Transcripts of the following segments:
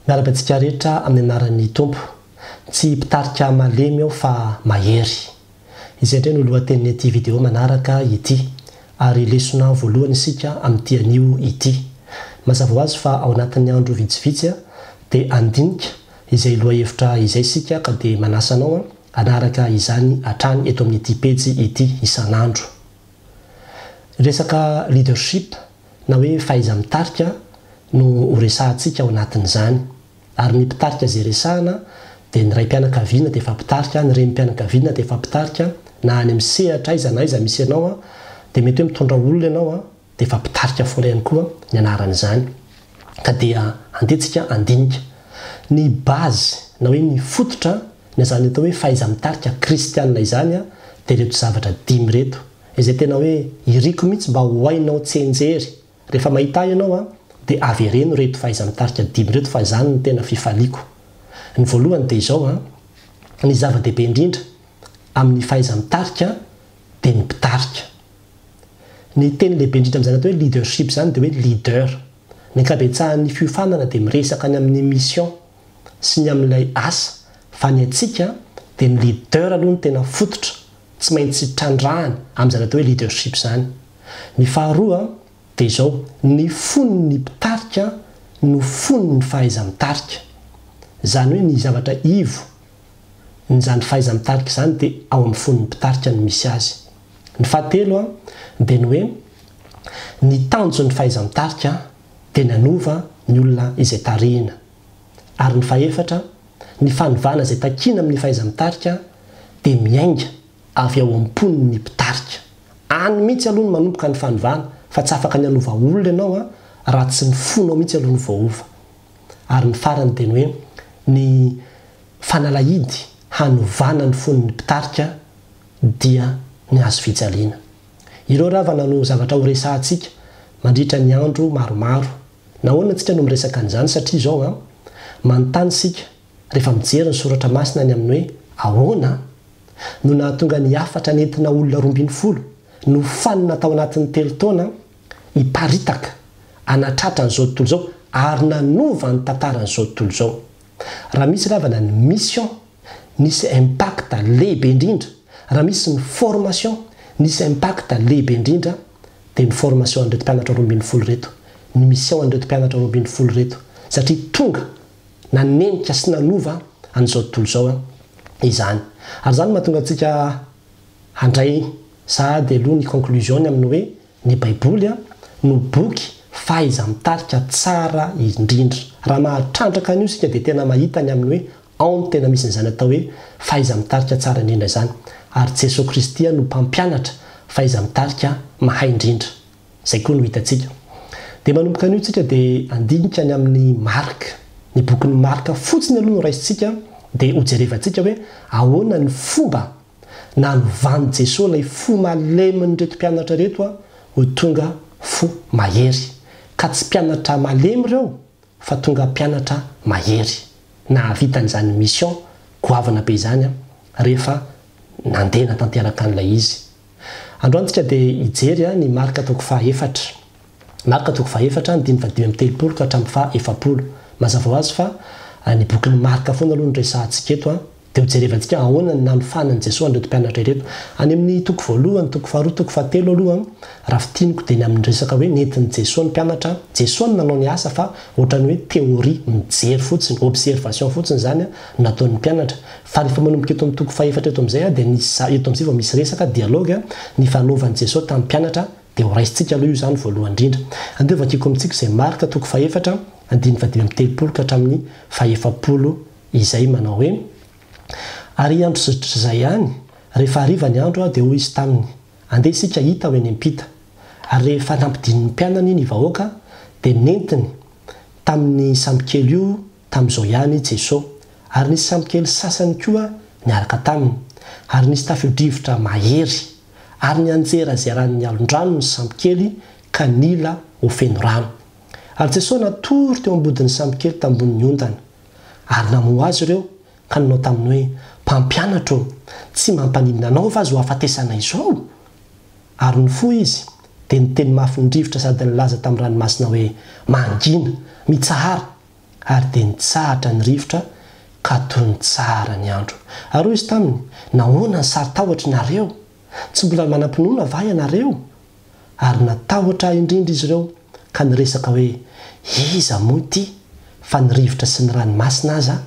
Miarahaba antsika rehetra amin'ny anaran'ny Tompo. Tsy mpitarika malemy aho fa mahery. Izay indray no lohatenin'ity video manaraka ity. Ary lesona voalohany isika amin'ity anio ity. Mazava ho azy fa ao anatin'ny andro vitsivitsy dia handinika izay lohahevitra izay isika ka dia manasa anao hanaraka izany hatrany eto amin'ity pejy ity isan'andro. Resaka leadership na hoe fahaiza-mitarika no ho resahantsika ao anatin'izany. Ary ny mpitarika izay resahana dia ny raim-pianakaviana dia efa mpitarika, ny renim-pianakaviana dia efa mpitarika, na any amin'ny sehatra aiza na aiza misy anao dia mety hoe mitondra olona ianao dia efa mpitarika foana ihany koa ny anaran'izany. Ka dia andeha tsika handinika. Ny base na hoe ny fototra ny izany atao hoe fahaiza-mitarika kristiana izany dia ireto zavatra dimy ireto. Izay tena hoe iriko mihitsy mba ho hainao tsianjery. Rehefa mahita ahy ianao an, dia avereno ireto fahaiza-mitarika dimy ireto fa izany no tena fifaliako. Ny voalohany dia izao an, ny zava-dehibe indrindra amin'ny fahaiza-mitarika dia ny mpitarika. Ny teny lehibe indrindra amin'izany atao hoe leadership izany dia hoe leader. Ny ankabetsahan'ny fiofanana dia miresaka ny amin'ny mission sy ny amin'ilay asa fa ny antsika dia ny leader aloha no tena fototra tsy maintsy trandrahana amin'izany atao hoe leadership izany. Ny faharoa dia izao, ny fon'ny mpitarika no fon'ny fahaiza-mitarika. Izany hoe ny zavatra ivo n'izany fahaiza-mitarika izany dia ao amin'ny fon'ny mpitarika no misy azy. Ny fahatelo dia ny hoe ny tanjon'ny fahaiza-mitarika dia ny hanova ny olona izay tarihina. Ary ny fahefatra, ny fanovana izay takiana amin'ny fahaiza-mitarika dia miainga avy ao am-pon'ny mpitarika. Any mihitsy aloha no manomboka ny fanovana fa tsy afaka ny hanova olona ianao raha tsy ny fonao mihitsy aloha no voaova. Ary ny farany dia ny hoe ny fanalahidy hanovana ny fon'ny mpitarika dia ny hazo fijaliana. Ireo ravana no zavatra horesahantsika mandritra ny andro maromaro. Nahoana tsika no miresaka an'izany? Satria izao an, manontany isika rehefa mijery ny soratra masina ny amin'ny hoe ahoana no nahatonga ny hafatra nentina olona 12 nofanina tao anatin'ny telo taona hiparitaka hanatratra an'izao tontolo izao ary nanova ny tantaran'izao tontolo izao. Raha misy ravana ny mission nisy impact lehibe indrindra, raha misy ny formation nisy impact lehibe indrindra dia ny formation an'ireto mpianatra 12 ireto, ny mission an'ireto mpianatra 12 ireto satria tonga nanenika sy nanova an'izao tontolo izao izany. Ary izany no mahatonga antsika handray sahady aloha ny conclusion-ny amin'ny hoe ny Baiboly no boky fahaiza-mitarika tsara indrindra. Raha mahatrandraka an'io isika dia tena mahita ny amin'ny hoe ao no tena misy an'izany atao hoe fahaiza-mitarika tsara indrindra izany. Ary Jesoa Kristy no mpampianatra fahaiza-mitarika mahay indrindra. Izay koa no hitantsika. Dia manomboka anio tsika dia handinika ny amin'ny Marka. Ny bokin'i Marka fotsiny aloha no raisintsika dia hojerevantsika hoe ahoana ny fomba nanovan'i Jesoa ilay fo malemin'ireto mpianatra ireto ho tonga fo mahery. Ka tsy mpianatra malemy ireo fa tonga mpianatra mahery. Nahavita an'izany mission goavana be izany rehefa nandeha natanteraka an'ilay izy. Androany tsika dia hijery ny Marka toko faha efatra. Marka toko faha efatra, andininy faha 35 ka hatramin'ny faha 40. Mazava ho azy fa ny bokin'i Marka foana aloha no resahantsika eto. Dia hojerevantsika ahoana ny nanofanan'i Jesoa an'ireto mpianatra ireto. Any amin'ny toko voalohany, toko faharoa, toko fahatelo aloha, raha fintiniko dia ny amin'ny resaka hoe nentin'i Jesoa ny mpianatra, Jesoa no nanao ny asa fa ohatran'ny hoe théorie, mijery fotsiny, observation fotsiny izany no nataon'ny mpianatra. Fa rehefa manomboka eto amin'ny toko fahefatra eto amin'izay dia nisy eto amin'izay vao misy resaka, dialogue, nifanaovan'i Jesoa tamin'ny mpianatra, dia horaisintsika aloha io izany voalohany indrindra. Andeha hovakiako amintsika izay Marka toko fahefatra, andininy fahadimy amby telopolo ka hatramin'ny fahefapolo izay manao hoe, Ary andro izay ihany, rehefa hariva ny andro, dia hoy Izy taminy, Andeha isika hita ho eny am-pita. Ary rehefa nampidinin'ny mpianany ny vahoaka, dia nentiny tamin'ny sambokely io tamin'izao ihany i Jeso. Ary nisy sambokely sasany koa niaraka taminy. Ary nisy tafio-drivotra mahery, ary nianjera izay ranon'ny alon-drano ny sambokely ka nila ho feno rano. Ary Jeso natory teo ambodin'ny sambokely tambonin'ny ondana. Ary namoha azy ireo, ka nanao taminy hoe, Mpampianatra ô, tsy mampaninona anao va izao hahafatesana izao? Ary nifoha izy, dia niteny mafy ny rivotra sady nilaza tamin'ny ranomasina hoe, Mangina! Mitsahara! Ary dia nitsahatra ny rivotra ka tony tsara ny andro. Ary hoy izy taminy, Nahoana no saro-tahotra nareo? Tsy mbola manam-pinoana va ianareo? Ary natahotra indrindra izy ireo ka niresaka hoe, Iza moa ity fa ny rivotra sy ny ranomasina aza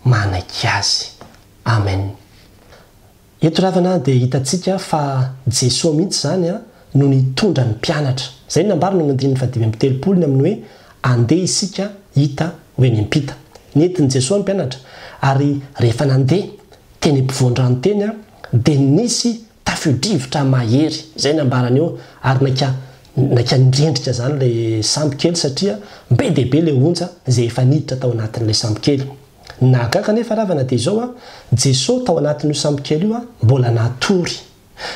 manaiky azy? Amen. Eto ravana dia hitantsika fa Jesoa mihitsy izany no nitondra ny mpianatra. Izay no nambarany amin'ny andininy fahadimy amby telopolo ny amin'ny hoe andeha isika hita ho eny am-pita. Nentin'i Jesoa ny mpianatra ary rehefa nandeha teny ampovoan-drano teny dia nisy tafio-drivotra mahery. Izay no nambarany eo ary naika naika nirendrika izany ilay sambo kely satria be dia be ilay onja izay efa niditra tao anatin'ilay sambo kely. Ny nahagaga anefa ravana dia izao an, Jeso tao anatin'io sambokely io an, mbola natory.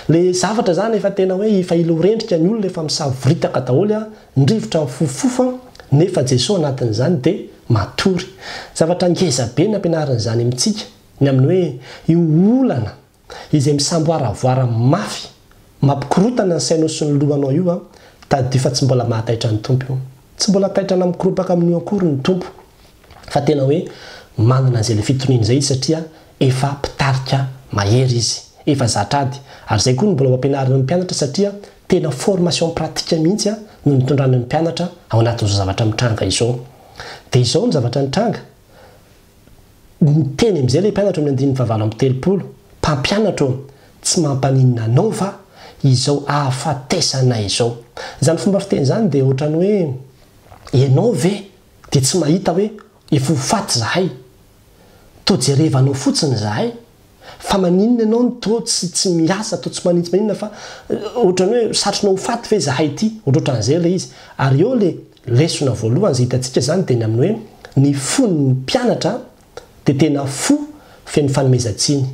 Le zavatra zany efa tena hoe efa ila ho rendrika ny olona efa misavoritaka daholo an, ny rivotra mifofofofo an, nefa Jeso anatin'izany dia matory. Zavatra ngeza be ny ampianarin'izany amintsika, ny amin'ny hoe io olana Izay misamboaravoara mafy, mampikorotana ny sainao sy ny lohanao io an, tadidio fa tsy mbola mahataitra ny Tompo io. Tsy mbola taitra na mikoropaka amin'io akory ny Tompo. Fa tena hoe manana an'izay ilay fitoniana izay izy satria efa mpitarika mahery izy. Efa zatra ady. Ary izay koa no mbola ho ampianarina ny mpianatra satria tena formation pratique mihitsy no nitondrana ny mpianatra ao anatin'izao zavatra mitranga izao. Dia izao ny zavatra nitranga. Niteny amin'izay ilay mpianatra ao amin'ny andininy fahavalo amby telopolo, Mpampianatra ô, tsy mampaninona anao va izao ahafatesanay izao? Izany fomba fiteny izany dia ohatran'ny hoe, Ianao ve dia tsy mahita hoe efa ho faty izahay? Toa jerevanao fotsiny izahay? Fa maninona ianao no toa tsy tsy miasa, toa tsy manintsy maninona fa ohatran'ny hoe satrinao ho faty ve izahay ity? Ohatrohatran'izay ilay izy. Ary eo ilay lesona voalohany izay hitantsika izany dia ny amin'ny hoe ny fon'ny mpianatra dia tena fo feno fanomezan-tsiny,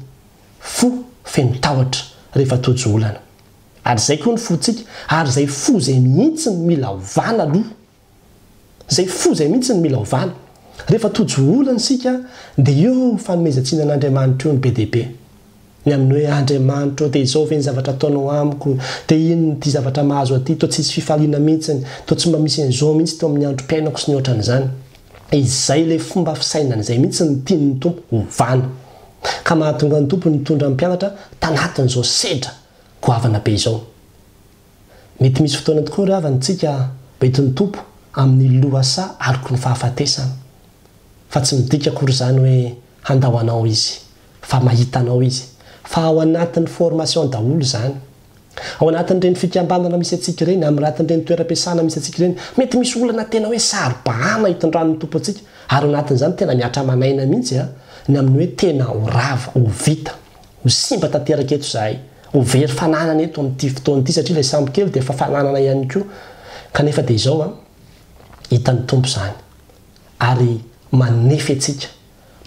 fo feno tahotra rehefa tojo olana. Ary izay koa ny fontsika, ary izay fo izay mihitsy no mila ovana aloha. Izay fo izay mihitsy no mila ovana. Rehefa tojo olana isika dia io fanomezan-tsiny an'Andriamanitra io no be dia be. Ny amin'ny hoe Andriamanitra ô dia izao ve ny zavatra ataonao amiko, dia inona ity zavatra mahazo aty, toa tsisy fifaliana mihitsiny, toa tsy mba misy an'izao mihitsy teo amin'ny androm-piainako sy ny ohatran'izany. Izay ilay fomba fisainana izay mihitsy no tian'ny Tompo ovana. Ka mahatonga ny Tompo nitondra ny mpianatra tanatin'izao sedra goavana be izao. Mety misy fotoana tokoa ry havana tsika hoentin'ny Tompo amin'ny lohasaha aloky ny fahafatesana. Fa tsy midika akory izany hoe handao anao Izy, fa mahita anao Izy. Fa ao anatin'ny formation daholo izany. Ao anatin'ireny fikambanana misy antsika ireny, amin'ny anatin'ireny toeram-piasana misy antsika ireny, mety misy olana tena hoe saro-bahana itondran'ny Tompo antsika, ary ao anatin'izany tena mihatra aman'aina mihitsy ny amin'ny hoe tena ho rava, ho vita. Ho simba tanteraka eto izahay. Ho very fananana eto amin'ity fotoana ity satria ilay sambo kely dia efa fananana ihany koa. Kanefa dia izao an, hitan'ny Tompo izany. Ary manefy antsika,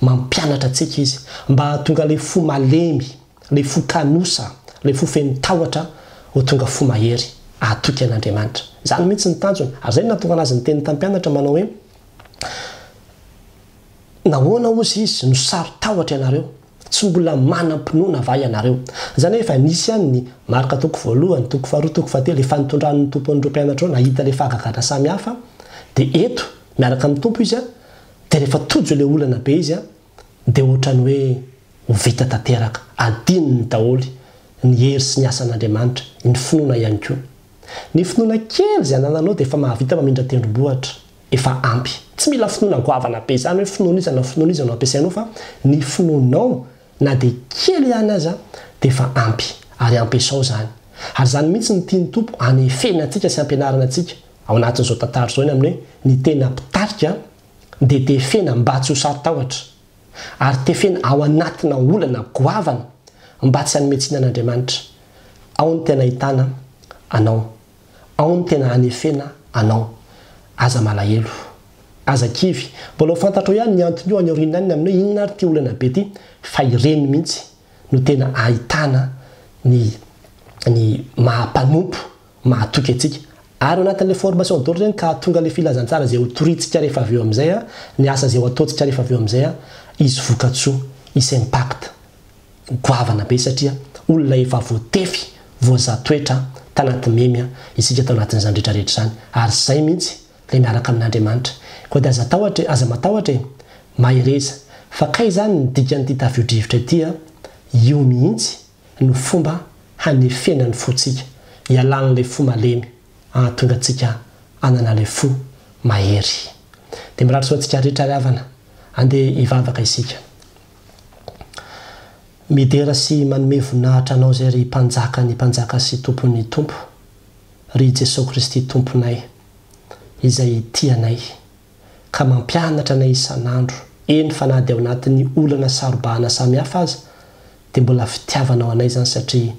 mampianatra antsika Izy mba hahatonga ilay fo malemy, ilay fo kanosa, ilay fo feno tahotra ho tonga fo mahery, hahatoky an'Andriamanitra. Izany mihitsy ny tanjony. Ary izay no nahatonga an'Azy niteny tamin'ny mpianatra manao hoe, Nahoana hozy Izy no saro-tahotra ianareo? Tsy mbola manam-pinoana va ianareo? Izany hoe efa nisy ihany ny Marka toko voalohany, toko faharoa, toko fahatelo, efa nitondran'ny Tompo an'ireo mpianatra ireo nahita ilay fahagagana samihafa, dia eto miaraka amin'ny Tompo izy dia rehefa tojo ilay olana be izy dia ohatran'ny hoe ho vita tanteraka, adinony daholo ny hery sy ny asan'Andriamanitra, ny finoana ihany koa. Ny finoana kely izay anananao dia efa mahavita mamindra tendrombohitra. Efa ampy. Tsy mila finoana goavana be izany hoe finoana iza na finoana iza no ampiasainao fa ny finoanao na dia kely ihany aza dia efa ampy ary ampiasao izany. Ary izany mihitsy no tian'ny Tompo hanefena antsika sy hampianarana antsika ao anatin'izao tantara izao ny amin'ny hoe ny tena mpitarika dia tefena mba tsy ho saro-tahotra ary tefena ao anatina olana goavana mba tsy hanome tsiny an'Andriamanitra. Ao no tena ahitana anao. Ao no tena hanefena anao. Aza malahelo. Aza kivy. Mbola ho fantatrao ihany ny anton'io any aoriana any ny amin'ny hoe inona ary ity olana be ity fa ireny mihitsy no tena ahitana ny ny maha mpanompo mahatoky antsika. Ary ao anatin'ilay formation daholo ireny ka hahatonga ilay filazantsara izay ho torintsika rehefa avy eo amin'izay, ny asa izay ho ataontsika rehefa avy eo amin'izay hisy vokatsoa, hisy impact. goavana be satria olona efa voatefy, voazaha toetra tanaty memy isika tao anatin'izany rehetra rehetra izany ary izay mihitsy ilay miaraka amin'Andriamanitra. Koa dia aza tahotra e, aza matahotra e! Mahereza. Fa kay izany ny dikan'ity tafio-drivotra ity a! Io mihitsy no fomba hanefena ny fontsika, hialan'ilay fo malemy, hahatonga antsika hanana ilay fo mahery. Dia mirary soa antsika rehetra ry havana. Andeha hivavaka isika. Midera sy manome voninahitra Anao izay ry Mpanjaka ny mpanjaka sy Tompon'ny tompo, ry Jesoa Kristy Tomponay, izay tia anay, ka mampianatra anay isan'andro, eny fa na dia ao anatin'ny olana saro-bahana samihafa aza, dia mbola fitiavanao anay izany satria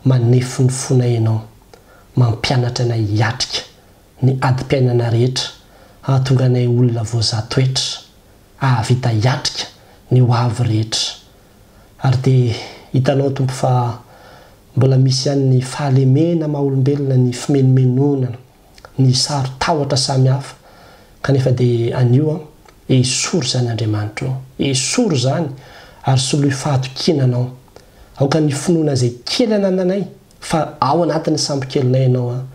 manefy ny fonay Ianao, mampianatra anay hiatrika ny adim-piainana rehetra, hahatonga anay olona voazaha toetra, hahavita hiatrika ny ho avy rehetra. Ary dia hitanao Tompo fa mbola misy ihany ny fahalemena maha olombelona, ny fimenomenonana, ny saro-tahotra samihafa, kanefa dia anio an, esory izany Andriamanitra ô, esory izany ary soloy fahatokiana Anao. Aoka ny finoana izay kely anananay fa ao anatin'ny sambokelinay Ianao an,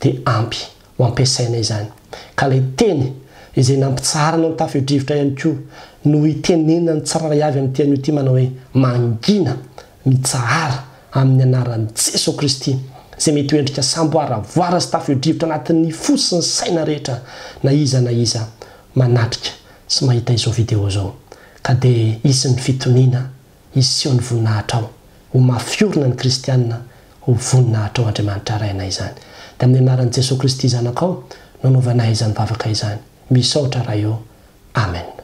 dia ampy ho ampiasaina izany. Ka ilay teny izay nampitsaharanao ny tafio-drivotra ihany koa no itenenan'ny tsirairay avy amin'ity anio ity manao hoe, Mangina, mitsahara amin'ny anaran'i Jesoa Kristy, izay mety ho endrika samboaravoara sy tafio-drivotra anatin'ny fo sy ny saina rehetra na iza na iza manatrika sy mahita izao video izao. Ka dia hisy ny fitoniana hiseho ny voninahitrao. Ho mafy orina ny kristiana ho voninahitrao Andriamanitra Rainay izany. Dia amin'ny anaran'i Jesoa Kristy Zanakao no anaovanay izany vavaka izany. Misaotra Ray ô. Amen.